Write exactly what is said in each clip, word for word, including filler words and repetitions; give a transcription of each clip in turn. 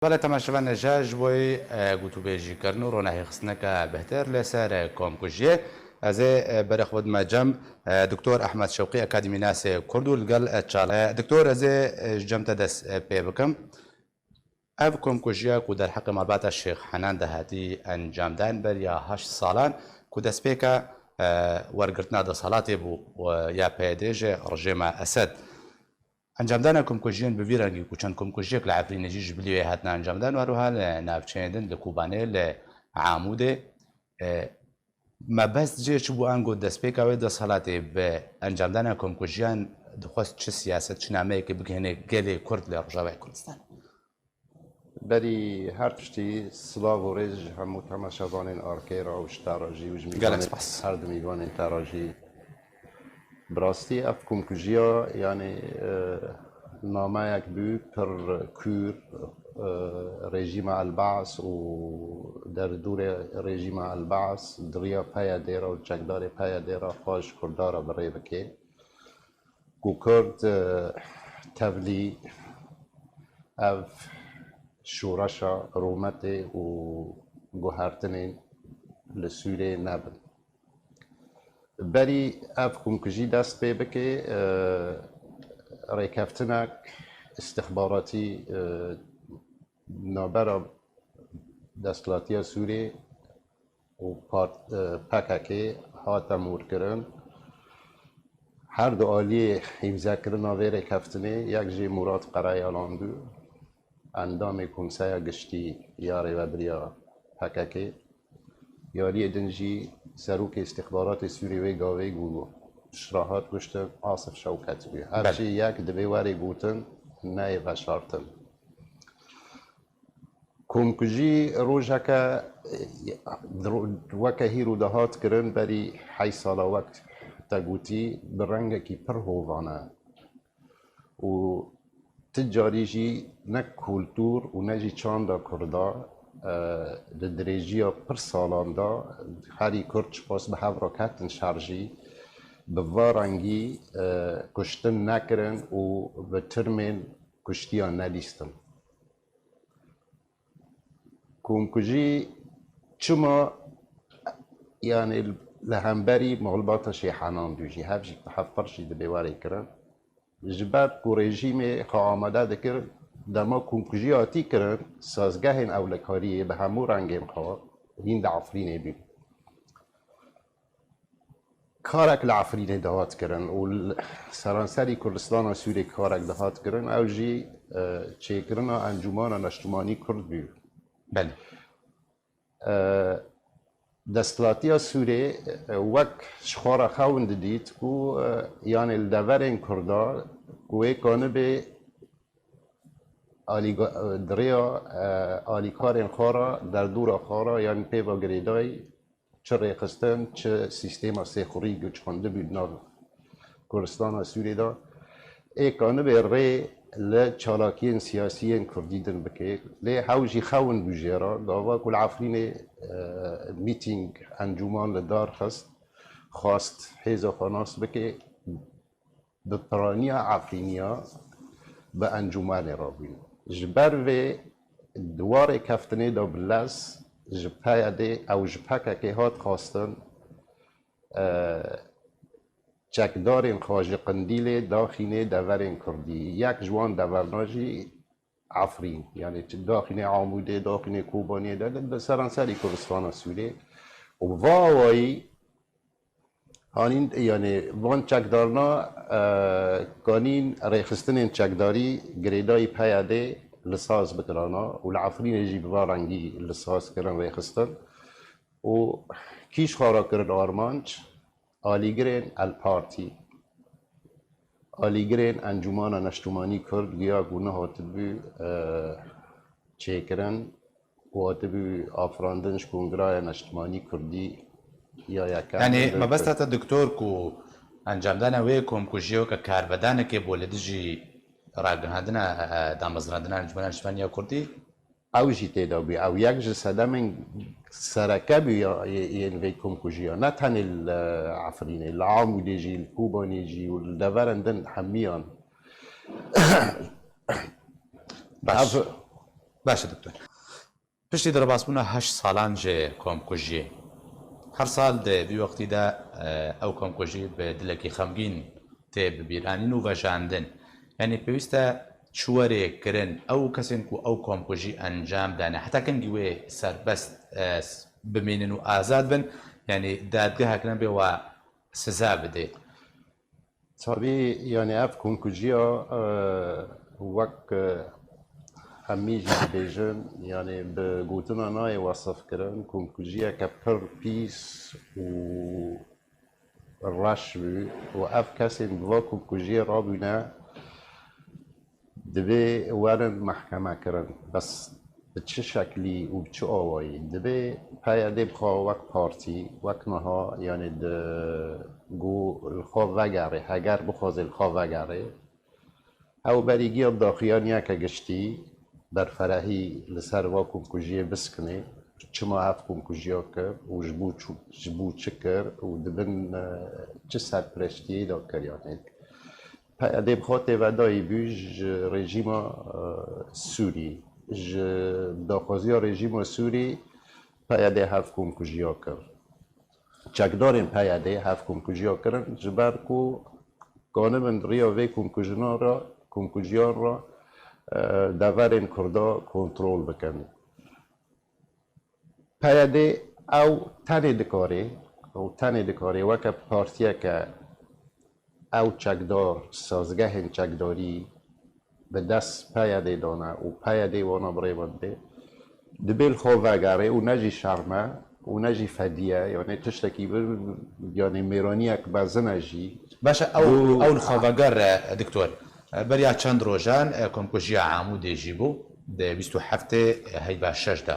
Belê, temaşevanê ji bo, e, gotûbêjîkirin û ronahîxistineke bihtir li ser, e, komkujiyê, ez ê, e, berê xwe bidime cem, e, Doktor Ehmed Şewqî, akademînasê Kurd û li gel, e, çala. E, Doktor, ez ê, e, ji cem te dest, e, pê bikim. Ev komkujiya ku derheqê malbata Şêx Henan de hatî encamdan beriya heşt salan ku destpêka, e, wergirtina desthilatê bû, e, ya P Y D ji rejîma Esed. Encamdana komkujiyên bi vî rengî ku çend komkujiyek li Efrînê jî ji bilî wê hatina encamdan û her wiha li navçeyên din li Kobanê, li Amûdê, e, mebest jê çi bû, ango destpêka wê desthilatê bi encamdana komkujiyan dixwest çi siyaset, çi nameyekê bigihîne gelê Kurd li Rojavayê Kurdistan? Berî her tiştî silav û rêz ji hemû temaşevanên Arkê re û ji te re jî û ji Gelek mîvanên, spas. Her du mîvanên te re jî. Bi rastî ev komkujiya, yanî, e, nameyek bû pir kûr, e, rejîma El-Baas û derdorê rejîma El-Baas di riya P Y D re û çekdarê P Y D re xwe ji Kurda re bi rê bike. Ku Kurd, e, tevlî ev şoreşa rûmetê û guhertinên li Sûriyê nebin. Berî ev komkujî dest pê bike, e, rêkeftinek îstixbaratî, e, navbera desthilatiya Sûriyê û part-, e, P K K hate morkirin. Her du aliyê îmzekirina vê rêkeftinê, yek jî Murat Karayalan bû, endamê Konseya Giştî ya Rêvebiriya P K K. Aliyê din jî serokê îstixbaratê Sûrî wê gavê ku ji re hat kuştin, Asif Şewket bû. Ev Belê. jî yek divê were gotin, neyê veşartin. Komkujî rojeke, e, weke hîro de hat kirin, berî heşt sala wek te gotî, bi rengekî pir hovane û ti carî jî ne kultûr û ne jî çanda Kurda, e, di dirêjiya pir salan de herî Kurd ji qas bi hev re ketin şer jî, bi va rengî, e, kuştin nekirin û bi tirmên kuştiyan nelîstin. Komkujî çima, yanî li hemberî malbata Şêx Henan dû jî, hev jî, hev pir jî dibê were kirin. Ji ber ku rejîmê xwe amade dikir, dema komkujî hatî kirin, sazgehên ewlekariyê bi hemû rengên xwe hîn di Efrînê bûn. Karek li Efrînê dihat kirin û li seranserî Kurdistana Sûrê karek dihat kirin, ew jî, e, çêkirina Encûmana Neştimanî Kurd bû. Belê. E, desthilatiya Sûrê, e, wek ji xwe re xewn didît ku, e, yanê li deverên Kurda ku wê kanibê alîga-, e, di rêya, e, alîkarên xwe re, derdora xwe re, yanî pêva girêdayî, çi rêxistin, çi sîstema sêxurî ku çandibû di nav Kurdistana Sûrê de, ê kanibê rê li çalakiyên siyasî yên Kurdî din bike. Lê hew jî xewn bû jê re. Gava ku li Efrînê, e, mîtîng, encûman li dar xist, xwest hêza xwe nas bike, bi piraniya Efrîniya bi encûmenê re bûn. Ji ber vê di warê keftinê de bi lez ji P Y D ew ji P K K hat xwestin, e, çekdarên xwe ji Qindîlê daxînê deverên Kurdî. Yek ji wan deverna jî Efrîn. Yanî daxînê Amûdê, daxînê Kobaniyê de, de seranserî Kurdistana Sûrê. Û bi va awayî Hanîn, yanî van çekdarna, e, kanîn rêxistinên çekdarî girêdayî P Y D li saz bikirana û li Efrînê jî bi van rengî li saz kirin rêxistin. Û kî ji xwe re kirin armanc? Alîgirên El Partî, alîgirên Encûmana Neştûmanî Kurd, giya ku nehatibû, e, çêkirin û hatibû afirandin ji Kongraya Neştimanî Kurdî ya yekem. Yanî mebesta te, doktor, ku encamdana wê komkujiyê weke karvedanekê bû li dijî ragihandina, e, damezrandina Encûmena Neştimanî ya Kurdî? Ew jî tê de bû. Ew yek ji sedemên sereke bû ya, yê-, yên vê komkujiya. Ne tenê li Efrînê, li Amûdê jî, li Kobanê jî û li deverên din hemiyan. Baş. Ev Baş e doktor. Piştî derbasbûna heşt salan ji komkujiyê, her sal di vî wextî de, e, ew komkujî bi dilekî xemgîn tê bibîranîn û vejandin. Yanî pêwîst e çi were kirin ew kesên ku ew komkujî encam dane, heta kengî wê serbest, e, s-, bimînin û azad bin, yanî dadgehek nebe wa siza bide. Tabî, yanî ev komkujiya, e, wek, e, hemî jî dibêjin, yanî bi gotina nayê wesif kirin, komkujiyeke pir pîs û reş bû û ev kesên bi va komkujiyê rabûne, divê werin mehkeme kirin. Bes bi çi şeklî û bi çi awayî? Divê P Y D bi xwe wek partî, wek niha, yanî di ku li xwe vegerê, heger bixwaze li xwe vegerê, ew berî giya daxuyaniyeke giştî, berferehî li ser va komkujiyê biskine, çima ev komkujiya kir û ji bo çi, ji bo çi kir û di bin, e, çi serpireştiyê de kir, yanî. P Y D bi xwe têvedayî bû ji rejîma, e, Sûrî. Ji daxwaziya rejîma Sûrî P Y D hev komkujiya kir. Çekdarên P Y D hev komkujiya kirin, ji ber ku kanibin riya vê komkujinan re, komkujiyan re, e, deverên Kurda kontrol bikin. P Y D ew tenê dikarê, ew tenê dikarê weke partiyeke ew çekdar, sazgehên çekdarî bi dest P Y D dane û P Y D wana bi rê ve dide, dibê li xwe vegerê û ne jî şerm e û ne jî fediye, yanî tiştekî bir, yanî mêraniyek mezin e jî. Baş e, ew, ew li xwe veger, e, doktor. E, beriya çend rojan, e, komkujiya Amûdê jî bû, di bîst û heftê heyva şeş de.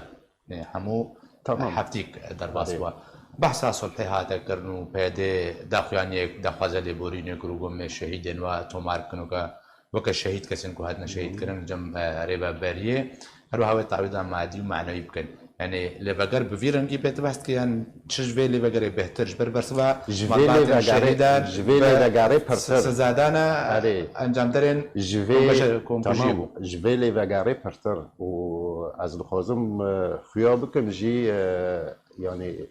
Ê, hemû Tamam. heftîk derbas Erê. bû. Behsa sulhê hate kirin û P Y D daxuyaniyek, daxwaza lêborînê kir û got, me şehîdên we tomar bikin weke, weke şehîd kesên ku hatine şehîd Hı. kirin li cem, e, rêveberiyê. Her wiha wê tawîda madî û manewî bikin. Yanî lêveger bi vî rengî pê tibehst kirin, yan çi ji vê lêvegerê bêhtir ji ber bersiva Ji vê malbatên lêvegerê, şehîdan ji vê ve lêvegerê pirtir. sizadana Erê. encamdarên Ji vê, kombeşe-, komkujiyê tamam. bû? Ji vê lêvegerê pirtir. Û ez dixwazim, e, xuya bikim jî, e, yanî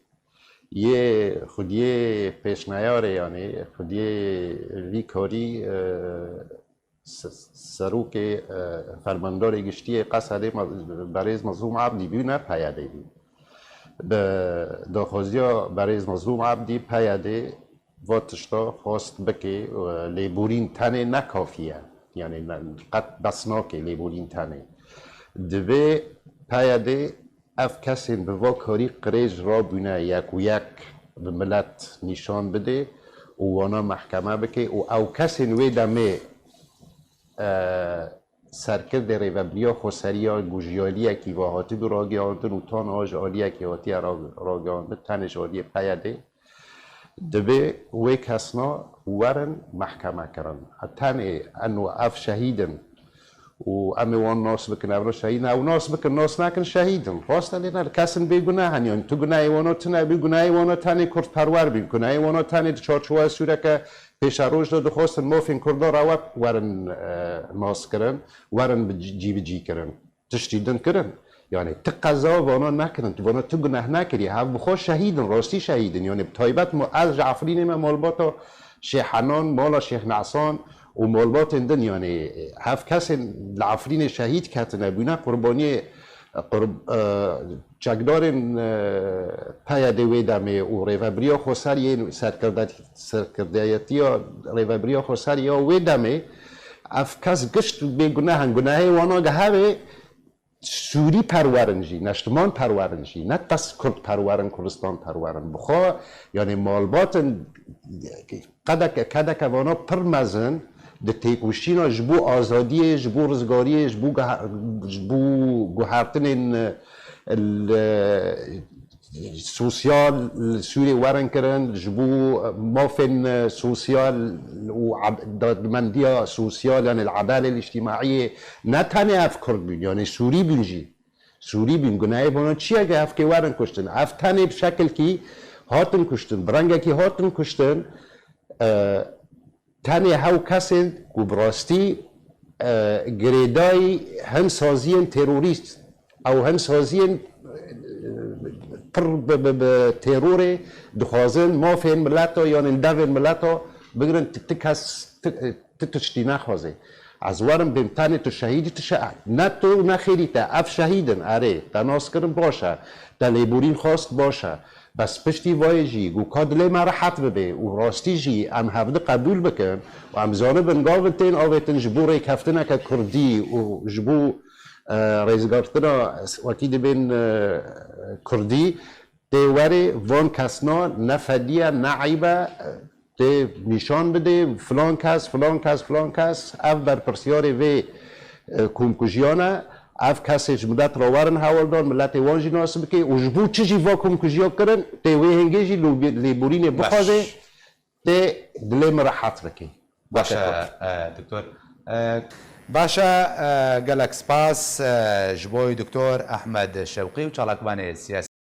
yê xwediyê pêşneyarê, yanî xwediyê vî karî, e, se-, serokê, e, fermandarê giştî yê Qesedê me-, berêz Mezlûm Abdî bû, ne P Y D bû. Bi daxwaziya berêz Mezlûm Abdî P Y D va tişta xwest bike, e, lêborîn tenê ne kafî ye. Yanî ne, qet bes nake lêborîn tenê. Divê P Y D ev kesên bi va karî qirêj rabûne yek û yek bi milet nîşan bide û wana mehkeme bike û ew kesên wê demê, e, serkirdê rêvebiriya xweseriya ku ji aliyekî ve hatibû ragihandin û tana ji aliyekî hatiye ra-, ragihandin, tenê ji aliyê P Y D, divê wê kesna werin mehkeme kirin. Tenê eno ev şehîd in û em ê wan nas bikin, ev şehîd in, ew nas bikin, nas nekin, şehîd in. Rast e, lê ne, kesin bêguneh in, yanî tu gunehê wana tune bû, gunehê wana tenê kurdperwer bû, gunehê wana tenê di çarçoveya sûreke pêşeroj de dixwestin mafên Kurda re we werin, e, nas kirin, werin bi cî-, cîbicî kirin. Tiştî din kirin. Yanî ti qeza vana nekirin, tu vana tu guneh nekirî, hev bi xwe şehîd in, rastî şehîd in. Yanî bi taybet ma-, ez ji Efrînê me malbata Şêx Henan, mala Şêx Nesan û malbatên din, yanî hev kesên li Efrînê şehîd ketine, bûne qurbaniyê qurb-, e, çekdarên, e, P Y D wê demê û rêvebiriya xweser yên serkirde-, serkirdeyetiya rêvebiriya xweser ya wê demê, ev kes gişt bêguneh in, gunehê wana gihevê Sûrî perwer in jî, neştiman perwer in jî, ne qas Kurd perwer in, Kurdistan perwer in. Bi xwe, yanî malbatin qedeke, kedeke vana pir mezin di têkoşîna ji bo azadiyê, ji bo rizgariyê, ji bo guha-, ji bo guhertinên, e, li, sosyal li Sûriyê werin kirin, ji bo mafên, e, sosyal û ab-, dadmendiya sosyal, yanî li edalê îctîmaiyê ne tenê ev Kurd bûn, yanî Sûrî bûn jî. Sûrî bûn. Gunehê bona çi ye ku ev kê werin kuştin? Ev tenê bi şekilkî hatin kuştin, bi rengekî hatin kuştin. E, Tenê hew kesên ku bi rastî, e, girêdayî hin saziyên terorîst Ew hin saziyên pir bi, bi, bi terorê dixwazin mafên mileta, yanî devên mileta bigirin, ti, ti kes, ti, ti tiştî nexwazê. Ez werim bêm tenê tu şehîdî, tu şe-, ne tu ne xêrî te. Ev şehîd in, erê, te nas kirin baş e, te lêborîn xwest baş e. Bes piştî vayê jî, ku ka dilê me rehet bibe û rastî jî em hevdi qebûl bikin û em zanibin gavin tên avêtin ji bo rêkeftineke kurdî û ji bo, e, rêzgartina, wekî dibên, e, kurdî, tê werê van kesna ne fediye, ne eyb e, tê nîşan bidê, filan kes, filan kes, filan kes, ev berpirsiyarê vê, e, komkujiyan e. Ev kesê ji milet re werin hewldar, miletê wan jî nas bike û ji bo çi jî va komkujiya kirin, tê wê hingê jî lûbî-, lêborînê bixwaze, tê dilê min rehet bike. Baş e, Weke kurt. E, doktor. E, baş e, e, gelek spas, e, ji bo doktor Ehmed Şewqî û çalakvanê siyasî.